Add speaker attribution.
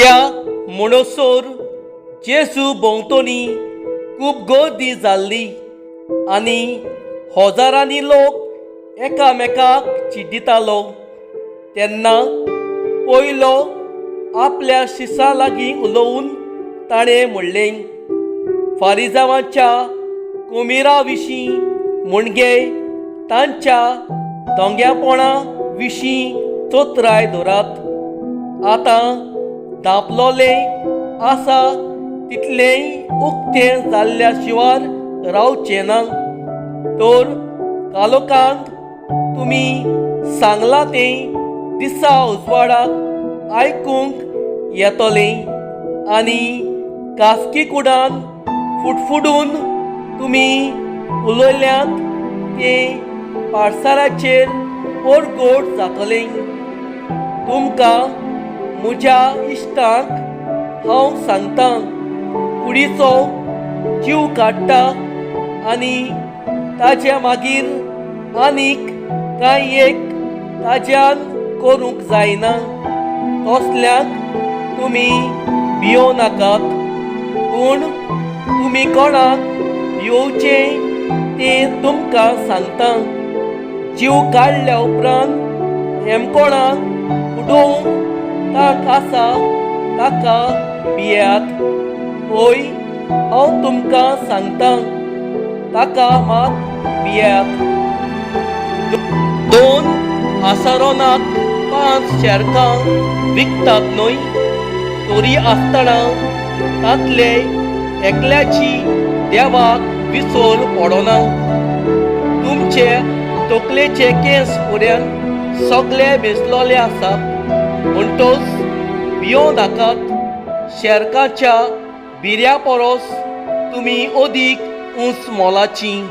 Speaker 1: त्या म्हणसर जेजू भोंवतणी खूब गर्दी जाल्ली आनी हजारांनी लोक एकामेकाक चिड्डितालो. तेन्ना पयलो आपल्या शिसां लागीं उलोवन ताणें म्हणलें, फारिजावांच्या कुमिरा विशीं म्हणजे तांच्या दोंग्यापणा विशीं चोत्राय धरात. आतां धांपलोलें आसा तितलेंय उक्तें जाल्ल्या शिवार रावचें ना. तर कालोकांत तुमी सांगलां तें दिसा उजवाडाक आयकूंक येतलें आनी कास्की कुडान फुटफुडून तुमी उलयल्यात तें पाडसाराचेर परगट जातलें. तुमकां म्हज्या इश्टांक हांव सांगतां, कुडीचो जीव काडटा आनी ताजे मागीर आनीक कांय एक ताज्यान करूंक जायना तसल्यांक तुमी भियों नाकात. पूण तुमी कोणाक भियोवचें तें तुमकां सांगता. जीव काडल्या उपरांत हेमकोणाक उडोवंक तांक आसा ताका भियात. हय, हांव तुमकां सांगता, ताका मात भियात. 2 आसारोनाक 5 शेरकां विकतात न्हय? तरी आसतना तांतले एकल्याची देवाक विसर पडना. तुमचे तकलेचे केंस पर्यंत सगळे मेजलोले आसात. म्हणटच भियों नाकात, शेरकाच्या भिऱ्या परस तुमी अदीक उंच मोलाचीं.